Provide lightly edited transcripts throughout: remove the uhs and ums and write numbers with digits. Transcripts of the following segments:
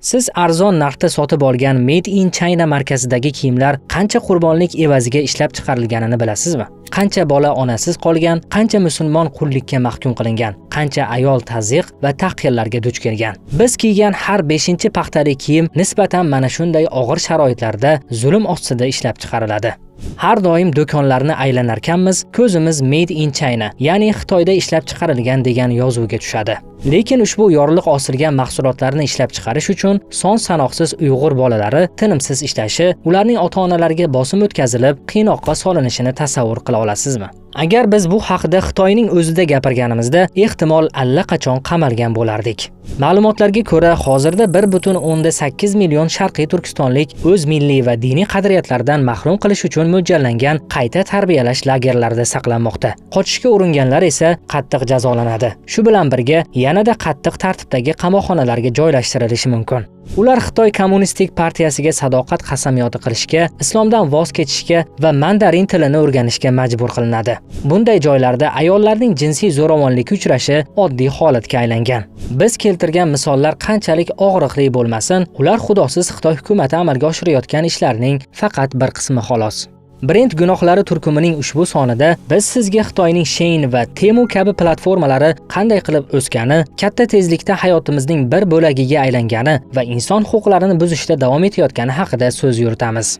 Siz arzon narxda sotib olgan Made in China markasidagi kiyimlar qancha qurbonlik evaziga ishlab chiqarilganini bilasizmi? Qancha bola onasiz qolgan, qancha musulmon qullikka mahkum qilingan, qancha ayol tazyiq va tahqirlarga duch kelgan. Biz kiygan har 5-paxtali kiyim nisbatan mana shunday og'ir sharoitlarda zulm ostida ishlab chiqariladi. Har doim do'konlarni aylanarkanmiz, ko'zimiz Made in China, ya'ni Xitoyda ishlab chiqarilgan degan yozuvga tushadi. Lekin ushbu yorliq osilgan mahsulotlarni ishlab chiqarish uchun son sanoqsiz uyg'ur bolalari tinimsiz ishlashi, ularning ota-onalariga bosim o'tkazilib, qiynoqqa solinishini tasavvur qila olasizmi? Agar biz bu haqida Xitoyning o'zida gapirganimizda, ehtimol allaqachon qamalgan bo'lardik. Ma'lumotlarga ko'ra, hozirda 1,8 million sharqiy turkistonlik o'z milliy va diniy qadriyatlaridan mahrum qilish uchun mo'ljallangan qayta tarbiyalash lagerlarida saqlanmoqda. Qochishga uringanlar esa qattiq jazolanadi. Shu bilan birga yanada qattiq tartibdagi qamoqxonalarga joylashtirilishi mumkin. Ular Xitoy Kommunistik partiyasiga sadoqat qasamyodi qilishga, islomdan voz kechishga va mandarin tilini o'rganishga majbur qilinadi. Bunday joylarda ayollarning jinsiy zo'ravonlikka uchrashi oddiy holatga aylangan. Biz keltirgan misollar qanchalik og'riqli bo'lmasin, ular xudosiz Xitoy hukumati amalga oshirayotgan ishlarning faqat bir qismi xolos. Brend gunohlari turkumining ushbu sonida biz sizga Xitoyning Shein va Temu kabi platformalari qanday qilib o'sgani, katta tezlikda hayotimizning bir bo'lagiga aylangani va inson huquqlarini buzishda davom etayotgani haqida so'z yuritamiz.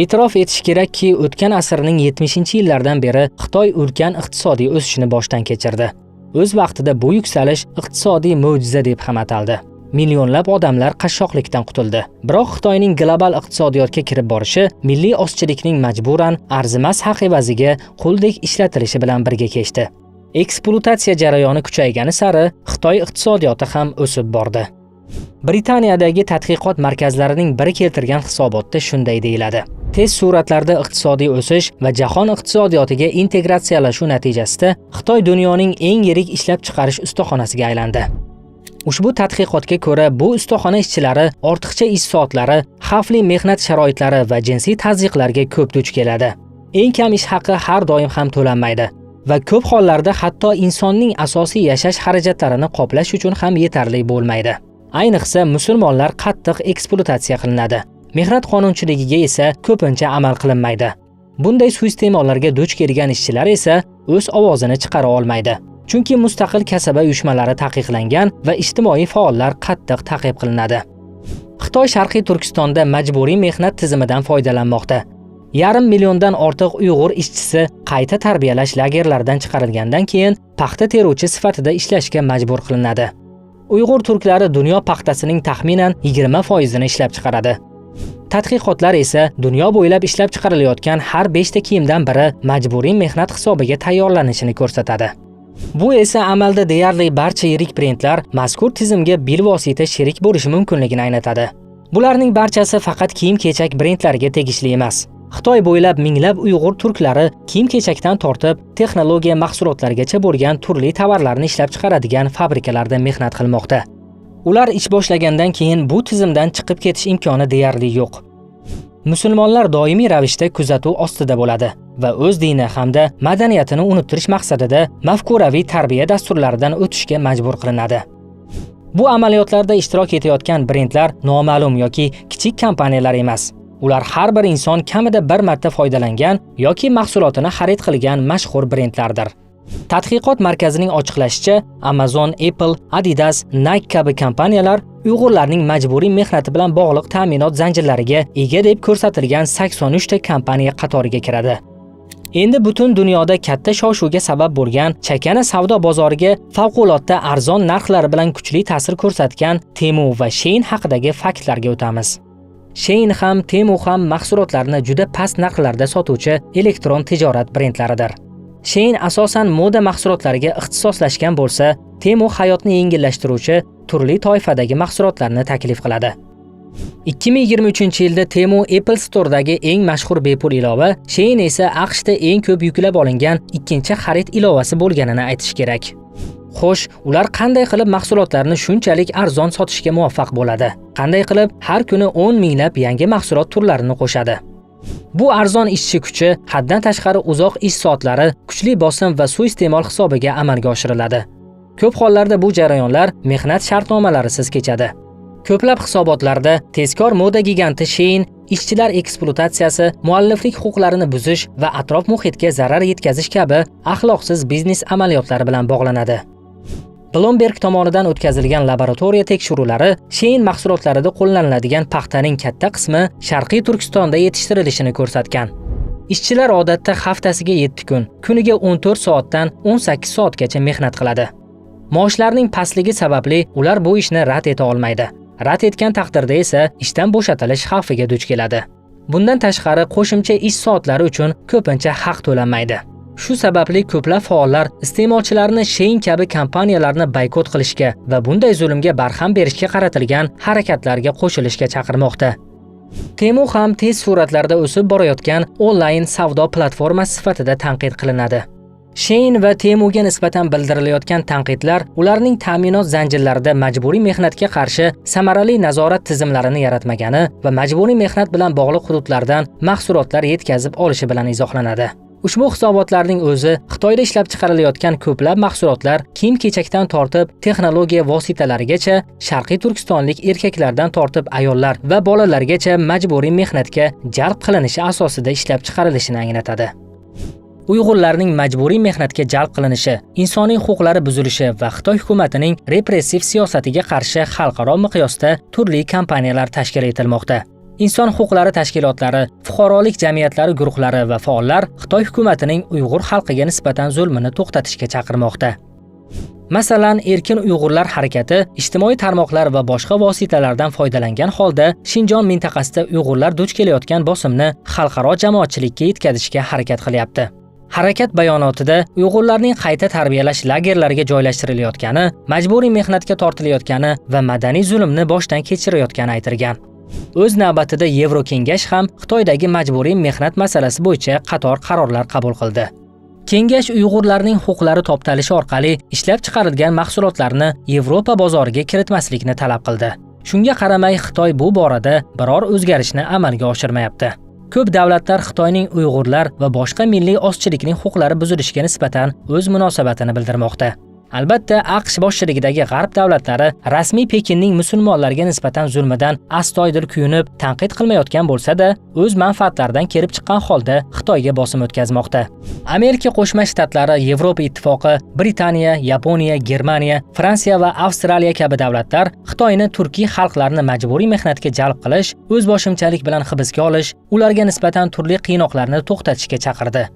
E'tirof etish kerakki, o'tgan asrning 70-yillaridan beri Xitoy ulkan iqtisodiy o'sishni boshdan kechirdi. O'z vaqtida bu yuksalish iqtisodiy mo'jiza deb ham ataldi. Millionlab odamlar qashshoqlikdan qutuldi. Biroq Xitoyning global iqtisodiyotga kirib borishi milliy ozchilikning majburan arzimas haq evaziga quldek ishlatilishi bilan birga kechdi. Ekspluatatsiya jarayoni kuchaygani sari Xitoy iqtisodiyoti ham o'sib bordi. Britaniyadagi tadqiqot markazlarining biri keltirgan hisobotda shunday deyiladi: Tez sur'atlarda iqtisodiy o'sish va jahon iqtisodiyotiga integratsiyalashuv natijasida Xitoy dunyoning eng yirik ishlab chiqarish ustaxonasiga aylandi. Ushbu tadqiqotga ko'ra, bu ustaxona ishchilari ortiqcha ish soatlari, xavfli mehnat sharoitlari va jinsiy tazyiqlarga ko'p duch keladi. Eng kam ish haqi har doim ham to'lanmaydi va ko'p hollarda hatto insonning asosiy yashash xarajatlarini qoplash uchun ham yetarli bo'lmaydi. Ayniqsa musulmonlar qattiq ekspluatatsiya qilinadi. Mehnat qonunchiligiga esa ko'pincha amal qilinmaydi. Bunday suiiste'mollarga duch kelgan ishchilar esa o'z ovozini chiqara olmaydi. Chunki mustaqil kasaba uyushmalari taqiqlangan va ijtimoiy faollar qattiq ta'qib qilinadi. Xitoy Sharqiy Turkistonda majburiy mehnat tizimidan foydalanmoqda. 5 milliondan ortiq uyg'ur ishchisi qayta tarbiyalash lagerlaridan chiqarilgandan keyin paxta teruvchi sifatida ishlashga majbur qilinadi. Uyg'ur turklari dunyo paxtasining taxminan 20%ini ishlab chiqaradi. Tadqiqotlar esa dunyo bo'ylab ishlab chiqarilayotgan har 5 ta kiyimdan biri majburiy mehnat hisobiga tayyorlanishini ko'rsatadi. Bu esa amalda deyarli barcha yirik brendlar mazkur tizimga bilvosita sherik bo'lishi mumkinligini anglatadi. Bularning barchasi faqat kiyim-kechak brendlariga tegishli emas. Xitoy bo'ylab minglab uyg'ur turklari kiyim-kechakdan tortib texnologiya mahsulotlarigacha bo'lgan turli tovarlarni ishlab chiqaradigan fabrikalarda mehnat qilmoqda. Ular ish boshlagandan keyin bu tizimdan chiqib ketish imkoni deyarli yo'q. Musulmonlar doimiy ravishda kuzatuv ostida bo'ladi va o'z dini hamda madaniyatini unuttirish maqsadida mafkuraviy tarbiya dasturlaridan o'tishga majbur qilinadi. Bu amaliyotlarda ishtirok etayotgan brendlar noma'lum yoki kichik kompaniyalar emas. Ular har bir inson kamida bir marta foydalangan yoki mahsulotini xarid qilgan mashhur brendlardir. Tadqiqot markazining ochiqlashicha, Amazon, Apple, Adidas, Nike kabi kompaniyalar uyg'urlarning majburiy mehnati bilan bog'liq ta'minot zanjirlariga ega deb ko'rsatilgan 83 ta kompaniya qatoriga kiradi. Endi butun dunyoda katta shov-shuvga sabab bo'lgan chakana savdo bozoriga favqulodda arzon narxlari bilan kuchli ta'sir ko'rsatgan Temu va Shein haqidagi faktlarga o'tamiz. Shein ham, Temu ham mahsulotlarni juda past narxlarda sotuvchi elektron tijorat brendlaridir. Shein asosan moda mahsulotlariga ixtisoslashgan bo'lsa, Temu hayotni yengillashtiruvchi turli toifadagi mahsulotlarni taklif qiladi. 2023-yilda Temu Apple Store'dagi eng mashhur bepul ilova, Shein esa AQShda eng ko'p yuklab olingan ikkinchi xarid ilovasi bo'lganini aytish kerak. Xo'sh, ular qanday qilib mahsulotlarni shunchalik arzon sotishga muvaffaq bo'ladi? Qanday qilib har kuni 10 minglab yangi mahsulot turlarini qo'shadi? Bu arzon ishchi kuchi, haddan tashqari uzoq ish soatlari, kuchli bosim va suiiste'mol hisobiga amalga oshiriladi. Ko'p hollarda bu jarayonlar mehnat shartnomalarisiz kechadi. Ko'plab hisobotlarda tezkor moda giganti Shein ishchilar ekspluatatsiyasi, mualliflik huquqlarini buzish va atrof muhitga zarar yetkazish kabi axloqsiz biznes amaliyotlari bilan bog'lanadi. Bloomberg tomonidan o'tkazilgan laboratoriya tekshiruvlari Shein mahsulotlarida qo'llaniladigan paxtaning katta qismi Sharqiy Turkistonda yetishtirilishini ko'rsatgan. Ishchilar odatda haftasiga 7 kun, kuniga 14 soatdan 18 soatgacha mehnat qiladi. Maoshlarning pastligi sababli ular bu ishni rad eta olmaydi. Rad etgan taqdirda esa ishdan bo'shatilish xavfiga duch keladi. Bundan tashqari qo'shimcha ish soatlari uchun ko'pincha haq to'lanmaydi. Shu sababli ko'plab faollar iste'molchilarni Shein kabi kompaniyalarni boykot qilishga va bunday zulmga barham berishga qaratilgan harakatlarga qo'shilishga chaqirmoqda. Temu ham tez sur'atlarda o'sib borayotgan onlayn savdo platformasi sifatida tanqid qilinadi. Shein va Temuga nisbatan bildirilayotgan tanqidlar ularning ta'minot zanjirlarida majburiy mehnatga qarshi samarali nazorat tizimlarini yaratmagani va majburiy mehnat bilan bog'liq hududlardan mahsulotlar yetkazib olishi bilan izohlanadi. Ushbu hisobotlarning o'zi Xitoyda ishlab chiqarilayotgan ko'plab mahsulotlar kiyim-kechakdan tortib texnologiya vositalarigacha, Sharqiy Turkistonlik erkaklardan tortib ayollar va bolalargacha majburiy mehnatga jalb qilinishi asosida ishlab chiqarilishini anglatadi. Uyg'urlarning majburiy mehnatga jalb qilinishi, insoniy huquqlari buzilishi va Xitoy hukumatining repressiv siyosatiga qarshi xalqaro miqyosda turli kampaniyalar tashkil etilmoqda. Inson huquqlari tashkilotlari, fuqarolik jamiyatlari guruhlari va faollar Xitoy hukumatining Uyg'ur xalqiga nisbatan zulmini to'xtatishga chaqirmoqda. Masalan, Erkin Uyg'urlar harakati ijtimoiy tarmoqlar va boshqa vositalardan foydalangan holda Shinjon mintaqasida uyg'urlar duch kelayotgan bosimni xalqaro jamoatchilikka yetkazishga harakat qilyapti. Harakat bayonotida uyg'urlarning qayta tarbiyalash lagerlariga joylashtirilayotgani, majburiy mehnatga tortilayotgani va madaniy zulmni boshdan kechirayotgani aytilgan. O'z navbatida Yevrokengash ham Xitoydagi majburiy mehnat masalasi bo'yicha qator qarorlar qabul qildi. Kengash uyg'urlarning huquqlari toptalishi orqali ishlab chiqarilgan mahsulotlarni Yevropa bozoriga kiritmaslikni talab qildi. Shunga qaramay Xitoy bu borada biror o'zgarishni amalga oshirmayapti. Ko'p davlatlar Xitoyning uyg'urlar va boshqa milliy ozchilikning huquqlari buzilishiga nisbatan o'z munosabatini bildirmoqda. Albatta, AQSh boshchiligidagi g'arb davlatlari rasmiy Pekinning musulmonlarga nisbatan zulmidan astoydil kuyunib, tanqid qilmayotgan bo'lsa-da, o'z manfaatlaridan kelib chiqqan holda Xitoyga bosim o'tkazmoqda. Amerika Qo'shma Shtatlari, Yevropa Ittifoqi, Britaniya, Yaponiya, Germaniya, Fransiya va Avstraliya kabi davlatlar Xitoyni turkiy xalqlarni majburiy mehnatga jalb qilish, o'zboshimchalik bilan hibsga olish, ularga nisbatan turli qiynoqlarni to'xtatishga chaqirdi.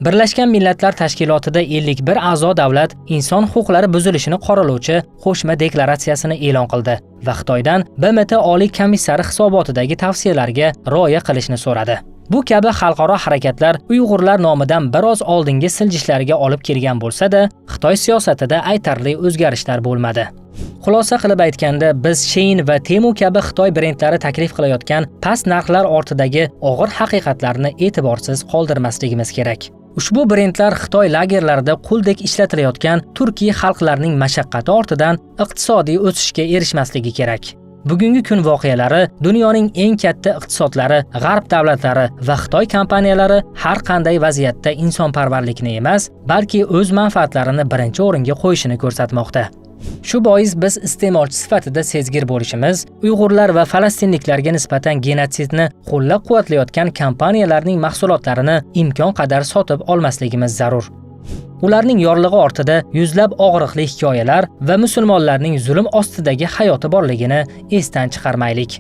Birlashgan Millatlar Tashkilotida 51 a'zo davlat inson huquqlari buzilishini qoralovchi qo'shma deklaratsiyasini e'lon qildi va Xitoydan BMT Oliy komissari hisobotidagi tavsiyalarga rioya qilishni so'radi. Bu kabi xalqaro harakatlar uyg'urlar nomidan biroz oldingi siljishlarga olib kelgan bo'lsa-da, Xitoy siyosatida aytarli o'zgarishlar bo'lmadi. Xulosa qilib aytganda, biz Shein va Temu kabi Xitoy brendlari taklif qilayotgan past narxlar ortidagi og'ir haqiqatlarni e'tiborsiz qoldirmasligimiz kerak. Ushbu brendlar Xitoy lagerlarida quldek ishlatilayotgan turkiy xalqlarning mashaqqati ortidan iqtisodiy o'sishga erishmasligi kerak. Bugungi kun voqealari dunyoning eng katta iqtisodlari, g'arb davlatlari va Xitoy kompaniyalari har qanday vaziyatda insonparvarlikni emas, balki o'z manfaatlarini birinchi o'ringa qo'yishini ko'rsatmoqda. Shu bois biz iste'molchi sifatida sezgir bo'lishimiz, uyg'urlar va falastinliklarga nisbatan genotsidni qo'llab-quvvatlayotgan kompaniyalarning mahsulotlarini imkon qadar sotib olmasligimiz zarur. Ularning yorlig'i ortida yuzlab og'riqli hikoyalar va musulmonlarning zulm ostidagi hayoti borligini esdan chiqarmaylik.